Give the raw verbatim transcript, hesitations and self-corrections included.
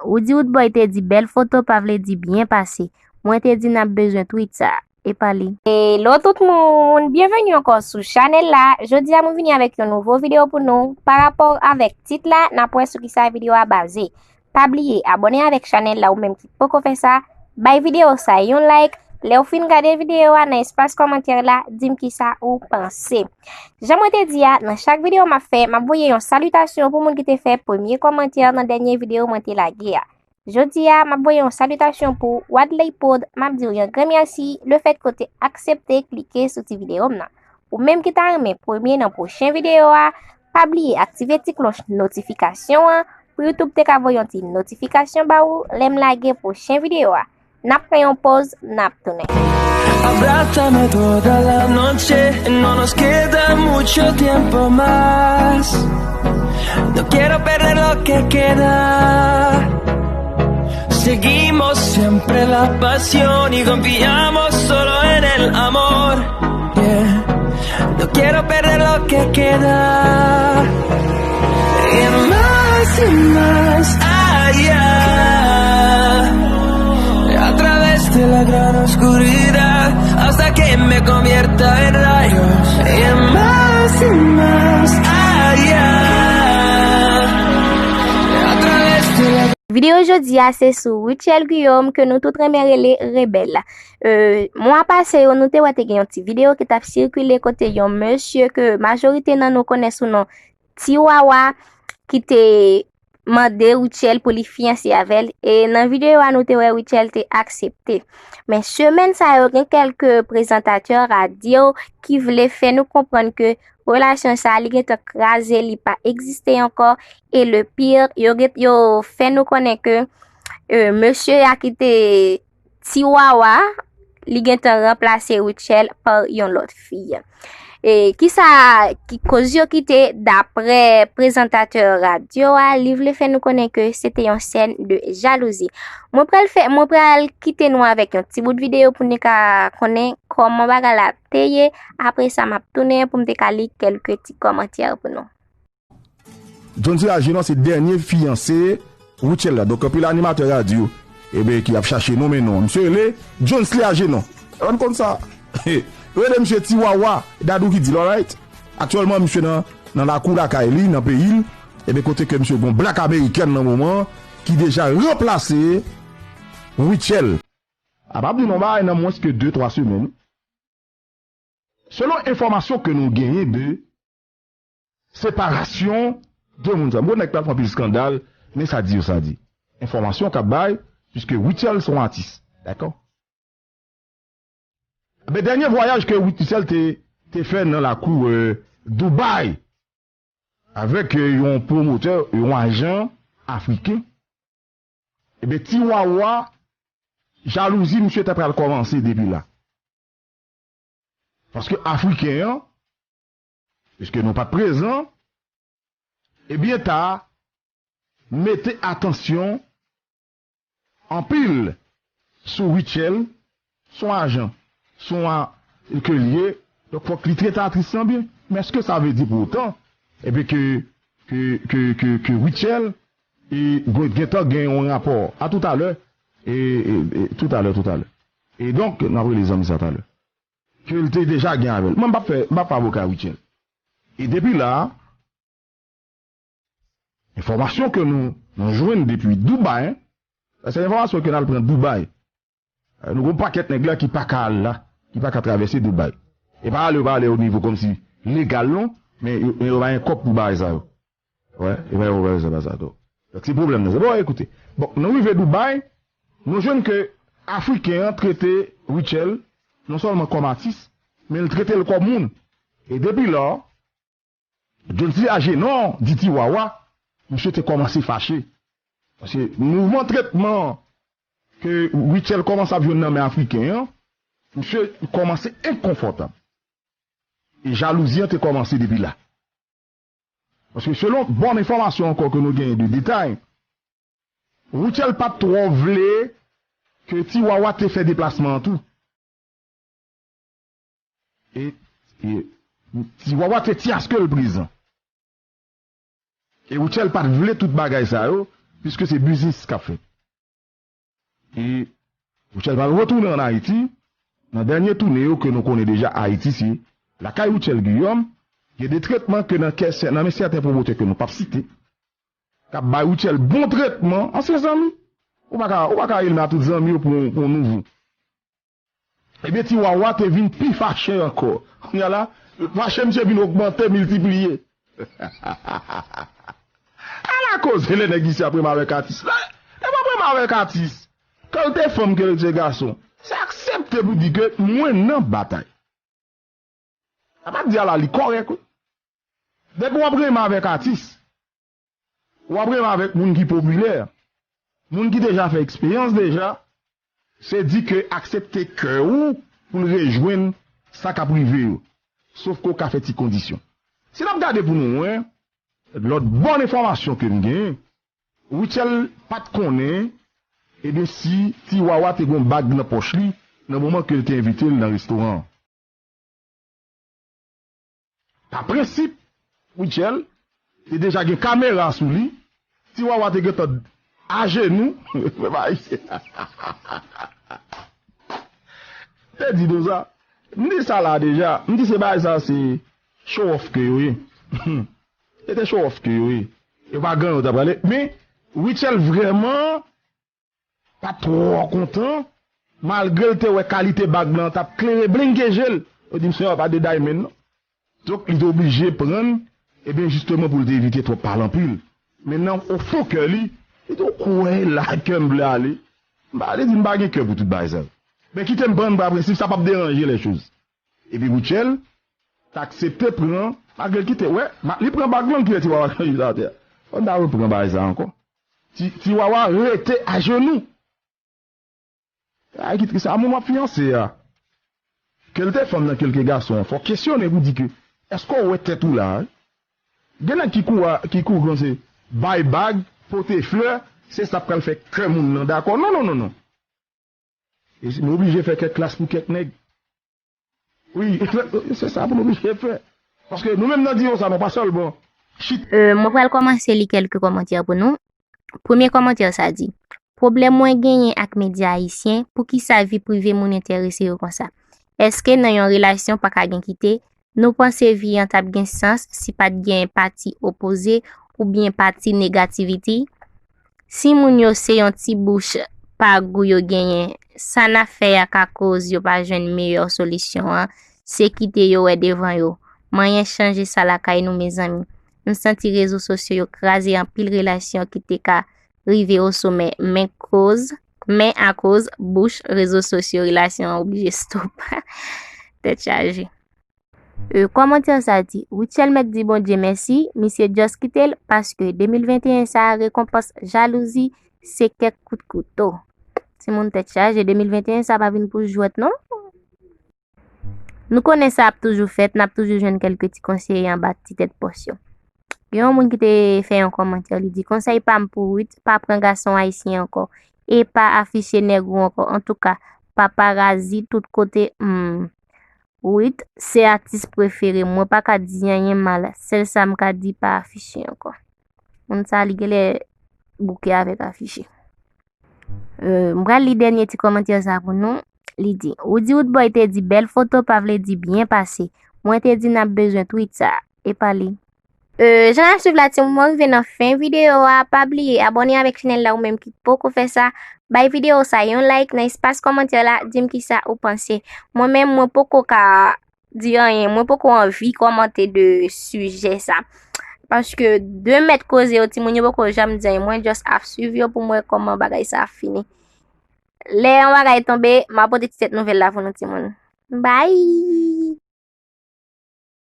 Roody Roodboy te di bèl foto pa vle di byen pase. Mwen te di n ap bezwen tweet sa. Epa li. Hello tout moun, byenveni ankò sou chanèl la. Jodi a mwen vini avèk yon nouvo videyo pou nou. Pa rapò avèk tit la, n ap wè sou kisa videyo a baze. Pa bliye abòne avèk chanèl la ou menm ki poko fè sa. Bay videyo sa yon like. Lè w fin gade videyo a, nan espas kòmantè la, di m kisa ou panse. Jan mwen te di a, nan chak videyo m ap fè, m ap voye yon salitasyon pou moun ki te fè premye kòmantè nan dènye videyo mwen te lage a. Jodi a, m ap voye yon salitasyon pou Wadley Pod, m ap di w yon gran mèsi lefètke w te aksepte klike sou ti videyo m nan. Ou menm ki ta renmen premye nan pwochen videyo a, pa bliye aktive ti klòch notifikasyon an pou YouTube te ka voye yon ti notifikasyon ba ou lè m lage pwochen videyo a. N ap pran yon pòz, n ap tounen. Abrázame toda la noche, no nos queda mucho tiempo más. No quiero perder lo que queda. Seguimos siempre la pasión y confiamos solo en el amor. Yeah. No quiero perder lo que queda. Y más y más allá, a través de la gran oscuridad, hasta que me convierta en rayos. Y más y más allá, a través de la Videyo jodi a se sou Rutshelle Guillaume ke nou tout renmen rele Rebèl. Euh, mwa pase yo, nou te wè te gen yon ti videyo ki t ap sikile kote yon mesye ke majorite nan nou konnen sou non Ti Wawa ki te mande Rutshelle pou li fiyanse avè l. E nan videyo a, nou te wè Rutshelle te aksepte. Men semèn sa yo, gen kèlke prezantatè radyo ki vle fè nou konprann ke relasyon sa a, li gentan kraze, li pa egziste ankò. E le pire, yo gen, yo fè nou konnen ke, euh, mesye a ki te Ti Wawa, li gentan ranplase Rutshelle pa yon lòt fi. E kisa ki koz yo kite, daprè prezantatè radyo a, li vle fè nou konnen ke se te yon sèn de jalouzi. Mwen pral fè, mwen pral kite nou avèk yon ti bout videyo pou nou ka konnen kòman bagay la te ye. Apre sa, m ap tounen pou m te ka li kèlke ti kòmantè pou nou. Jones Lajenon se dènye fiyanse Rutshelle la. Donk, anpil animatè radyo, ebyen, ki ap chache non, men non. Misye rele Jones Lajenon. Ou konn sa? Yo rele misye Ti Wawa, Dadou ki di l, alright? Aktyèlman, misye nan, nan lakou lakay li, nan peyi l, ebyen, kote ke misye gon blak amerikèn nan moman an, ki deja ranplase Rutshelle. A p ap di non bagay nan mwens ke de, twa semèn. Selon enfòmasyon ke nou genyen de separasyon de moun sa. M konnen nèg pral fè anpil eskandal, men sa di yo sa di. Enfòmasyon k ap bay, piske Rutshelle se yon atis. Dakò? Men dènye vwayaj ke Rutshelle te, te fè nan lakou, euh, Dubai, avèk, euh, yon pwomotè, yon ajan afriken, ebyen, Ti Wawa, jalouzi misye ta pral kòmanse depi la. Paske Afriken an, piske nou pa t prezan, ebyen, ta mete atansyon anpil sou Rutshelle, se yon ajan, se yon a, ke l ye, donk fòk li trete atris lan byen. Men èske sa vle di pou otan, ebyen, ke, ke, ke, ke, ke Rutshelle e, gen, gentan gen yon rapò? A toutalè, e, e, e, toutalè, toutalè. E donk, n ap rele zanmi sa talè. Ke l te deja gen avè l. Mwen, m p ap fè, m p ap fè avoka Rutshelle. E depi la, enfòmasyon ke nou, nou jwenn depi Dubai, hein, se enfòmasyon ke n al pran Dubai. Euh, nou gon pakèt nèg la ki pa ka al la, ki pa ka travèse Dubai. E pa ale, yo pa ale o nivo kòmsi legal non, men yo, men yo pa gen kòb pou bagay sa yo. Wè, e pa yo, wè, se pa sa tou. Donk, se pwoblèm nan. Bon, ekoute. Bon, nou rive Dubai, nou jwenn ke Afriken an trete Rutshelle non sèlman kòm atis, men l trete l kòm moun. E depi lò, Jones Lajenon di Ti Wawa, misye te kòmanse fache. Paske mouvman tretman ke Rutshelle kòmanse ap jwenn nan men Afriken an, misye kòmanse enkonfòtab. E jalouzi an te kòmanse depi la. Paske selon bon enfòmasyon ankò ke nou genyen de detay, Rutshelle pa t twò vle ke Ti Wawa te fè deplasman an tou. E, e Ti Wawa te ti aske l prezan. E Rutshelle pa t vle tout bagay sa yo, Piske se biznis k ap fèt. E Rutshelle pral retounen ann Ayiti. Nan dènye toune yo ke nou konnen deja Ayiti, se lakay Rutshelle Guillaume. Gen de tretman ke nan kè sè-, nan men sèten pwomotè ke nou p ap site, k ap bay Rutshelle bon tretman. Ansyen zanmi. Ou pa ka, ou pa ka rele m a tout zanmi yo pou, pou nouvo. Ebyen, Ti Wawa te vin pi fache ankò. Kounye a la, fache misye vin ogmante, miltipliye. Ala koze lè nèg isi ap renmen avèk atis la. E pa renmen avèk atis. Ke l te fanm, ke l te gason. Se aksepte pou di ke mwen nan batay. Sa pa di ala li kòrèk, wi. Depi w ap renmen avèk atis, w ap renmen avèk moun ki popilè, moun ki deja fè eksperyans deja, se di ke aksepte kè ou pou l rejwenn sa k ap rive yo. Sof ke w ka fè ti kondisyon. Si n ap gade pou nou wè, lòt bòn enfòmasyon ke m genyen, Rutshelle pa t konnen, ebyen, si Ti Wawa te gen yon bag nan pòch li nan moman ke l te envite l nan restoran an. Pa prensip, Rutshelle te deja gen kamera sou li. Ti Wawa te gentan ajenou. Te di nou sa. M di sa la deja. M di se bagay sa se show off ke yo ye. Se te show off ke yo ye. Yo pa gen yo ta prale. Men, Rutshelle vrèman pa twò kontan, malgre l te wè kalite bag lan t ap klere blinge je l. Yo di, "Mesye a pa de diamond, non." Donk, li te oblije pran l, ebyen, jisteman, pou l te evite twòp pale anpil. Men nan, o fon kè li, li te kwè la kè m vle ale. M pa, li di, "M pa gen kè pou tout bagay sa yo. Men kite m pran l pa prensip, sa p ap deranje lè choz." Epi Rutshelle t aksepte pran, malgre l kite, wè, ma-, li pran bag lan, kite Ti Wawa chanje atè. Fò n ta repran bagay sa ankò. Ti, Ti Wawa rete ajenou. Ay, ki tris, a moun w ap fiyanse a. Ke l te fanm nan, ke l te gason an, fò w kesyone pou di ke, èske w wè tèt ou la, wi? Gen nèg ki kou a, ki kou kòmsi bay bag, pote flè, se sa k pral fè kè moun nan dakò. Non, non, non, non. E si nou oblije fè kèk klas pou kèk nèg. Wi, se sa pou nou oblije fè. Paske nou menm nan di yo sa, nou pa sèlman chita. Euh, mwen pral kòmanse li kèlke kòmantè pou nou. Premye kòmantè sa di, pwoblèm mwen genyen ak medya ayisyen, poukisa vi prive moun enterese yo konsa? Èske nan yon relasyon pa ka gen kite? Nou panse vi an t ap gen sans si pa t gen pati opoze oubyen pati negativity? Si moun yo se yon ti bouch pa gou yo genyen, sa n ap fè a ka koz yo pa jwenn meyè solisyon an, se kite yo wè devan yo. Manyen chanje sa lakay nou mezanmi. M santi rezo sosyo yo kraze anpil relasyon ki te ka rive o somè, men koz, men akoz bouch rezo sosyo relasyon an oblije stop. Tèt chaje. Euh, kòmantè sa di, Rutshelle mèt di Bondye mèsi, misye just kite l, paske de mil venteyen sa a rekonpans jalouzi se kèk kout kouto. Timoun tèt chaje, de mil venteyen sa pa vin pou jwèt non. Nou konnen sa ap toujou fèt, n ap toujou jwenn kèlke ti konseye anba ti tèt pòs yo. Gen yon moun ki te fè yon kòmantè, li di, konsèy pa m pou Ruth, pa pran gason ayisyen ankò, e pa afiche nèg ou ankò, antouka, paparazi tout kote, hmm. Ruth se atis prefere m, mwen pa ka di anyen mal, sèl sa m ka di pa afiche ankò. Moun sa li genlè bouke avèk afiche. Euh, m pral li dènye ti kòmantè sa pou nou. Li di, ou di Roodboy te di bèl foto pa vle di byen pase. Mwen te di n ap bezwen tweet sa. E pa li. Euh, jan n ap swiv la, timoun, mwen rive nan fen videyo a. Pa bliye abòne avèk chanèl la ou menm ki poko fè sa. Bay videyo sa yon like nan espas kòmantè la, di m kisa ou panse. Mwen menm, mwen poko ka di anyen, mwen poko anvi kòmante de sijè sa. Paske de mèt koze yo, timoun yo poko janm di anyen. Mwen just ap swiv yo pou m wè kòman bagay sa ap fini. Lè yon bagay tonbe, m ap pote ti tèt nouvèl la pou nou timoun. Bye!